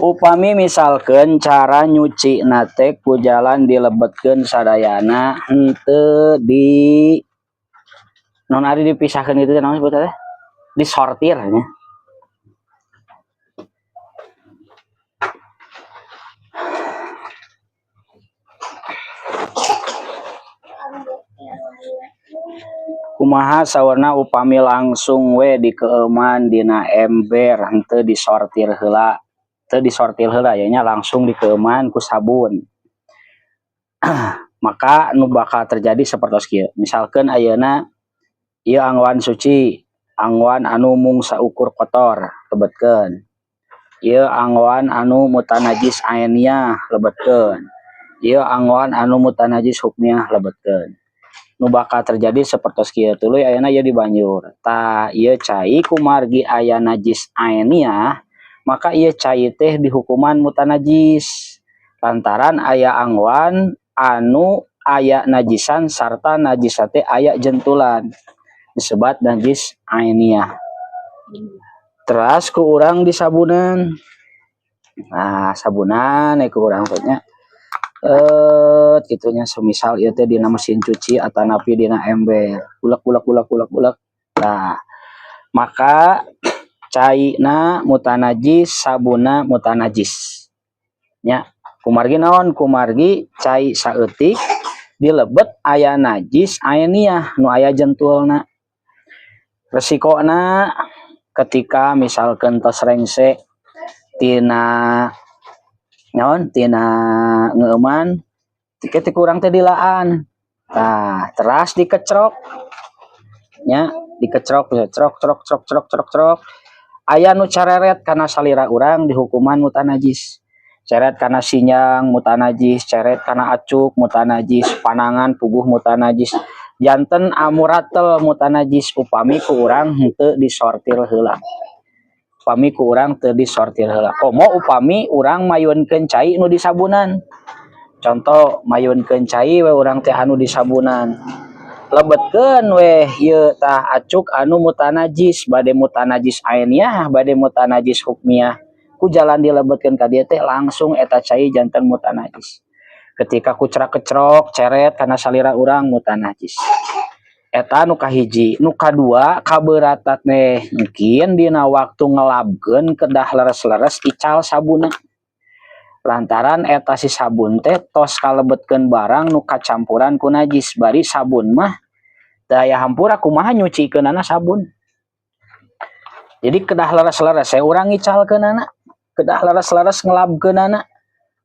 Upami misalkeun cara nyuci teh ku jalan dilebetkeun sadayana, henteu di non ari dipisahkeun itu teh, naon sebutna teh, disortir nya. Kumaha saurna upami langsung we dikeueuman dina ember, henteu disortir heula, teu disortir heula ya nya, langsung dikeueuman ku sabun? Maka nu bakal terjadi sapertos kieu. Misalkeun ayeuna ieu anggoan suci, anggoan anu mung saukur kotor, lebetkeun. Ieu anggoan anu mutanajis ainiyah, lebetkeun. Ieu anggoan anu mutanajis hukmiyah, lebetkeun. Nu bakal terjadi sapertos kieu, tuluy ayeuna ieu dibanjur. Tah, ieu cai kumargi aya najis ainiyah, maka ieu cai teh dihukuman mutanajis lantaran aya anggoan anu aya najisan sarta najisna teh aya jentulan, disebat najis ainiyah. Teras ku urang disabunan. Nah, sabunan ku urang teh nya kitu nya. Semisal ieu teh dina mesin cuci atanapi dina ember, ulek ulek ulek ulek ulek. Tah, maka caina mutanajis, sabunna mutanajis nya. Kumargi naon? Kumargi cai saeutik dilebet aya najis ainiyah nu aya jentulna. Resikona ketika misalkeun tos rengse tina naon, tina ngeueuman teh, ku urang teh dilaan. Tah, teras dikecrok nya, dikecrok crok crok crok crok crok crok, aya nu careret kana salira urang, dihukuman mutanajis. Ceret kana sinyang mutanajis, ceret kana acuk mutanajis, panangan puguh mutanajis, janten amuratel mutanajis upami ku urang henteu disortir heula. Upami ku urang teu disortir heula, komo upami urang mayunkeun cai nu disabunan. Contoh, mayunkeun cai we urang teh anu disabunan, lebetkeun weh ieu tah acuk anu mutanajis, bade mutanajis ainiyah, bade mutanajis hukmiyah, ku jalan dilebetkeun ka dieu teh langsung eta cai janten mutanajis. Ketika ku cerak-kecrok ceret kana salira urang, mutanajis. Eta nu kahiji. Nu kadua, kaberatan teh mungkin dina waktu ngelabkeun kedah leres-leres ical sabunna, lantaran eta si sabun teh tos kalebetkeun barang nu kacampuran ku najis. Bari sabun mah teu aya hampura, kumaha nyucikeunana sabun? Jadi kedah leres-leres we urang ngicalkeunana, kedah leres-leres ngelabkeunana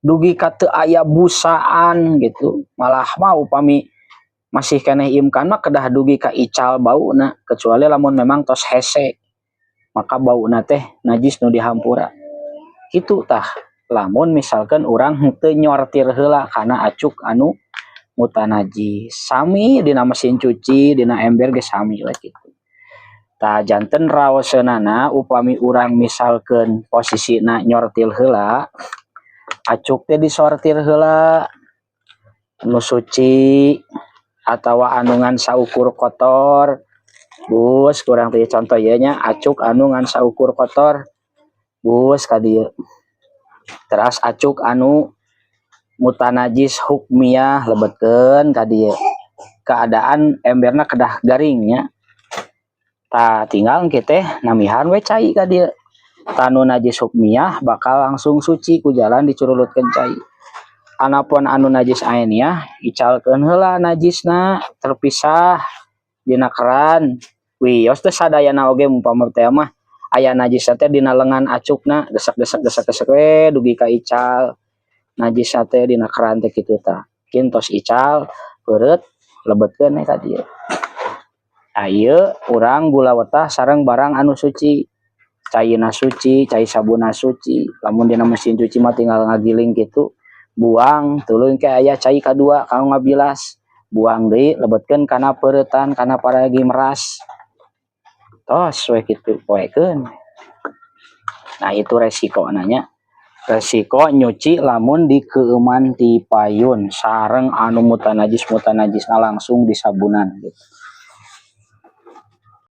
dugi ka teu aya busaan gitu. Malah mah upami masih keneh imkan mah kedah dugi ka ical bauna, kecuali lamun memang tos hese, maka bauna teh najis nu dihampura kitu. Tah, lamun misalkan urang henteu nyortir heula kana acuk anu mutanajis, sami dina mesin cuci, dina ember ge sami we kitu. Tah, janten raoseunana upami urang misalkeun posisina nyortir heula, acuk teh disortir heula, nu suci atawa anu ngan saukur kotor, bus ku urang teh. Contoh ieu nya, acuk anu ngan saukur kotor, bus ka dieu. Teras acuk anu mutanajis hukmiyah, lebetkeun ka dieu. Keadaan emberna kedah garing nya. Tah, tinggal engke teh nambihan we cai ka dieu. Tah, nu najis hukmiyah bakal langsung suci ku jalan dicurulutkeun cai. Anapun anu najis ainiyah, icalkeun heula najisna terpisah dina keran. Wios teh sadayana oge, umpama teh mah aya najisna teh dina lengan acukna, gesek gesek gesek gesek we dugi ka ical najisna teh dina keran teh kitu. Tah, tos ical peureut, lebetkeun we ka dieu. Tah, ieu urang gulawetah sareng barang anu suci, caina suci, cai sabunna suci. Lamun dina mesin cuci mah tinggal ngagiling kitu, buang, tuluy engke aya cai kadua kanggo ngabilas, buang deui, lebetkeun kana peureutan, kana paragi meras, tos we kitu, poekeun. Nah, itu resikona nya, resiko nyuci lamun dikeueuman ti payun sareng anu mutanajis, mutanajisna langsung disabunan gitu.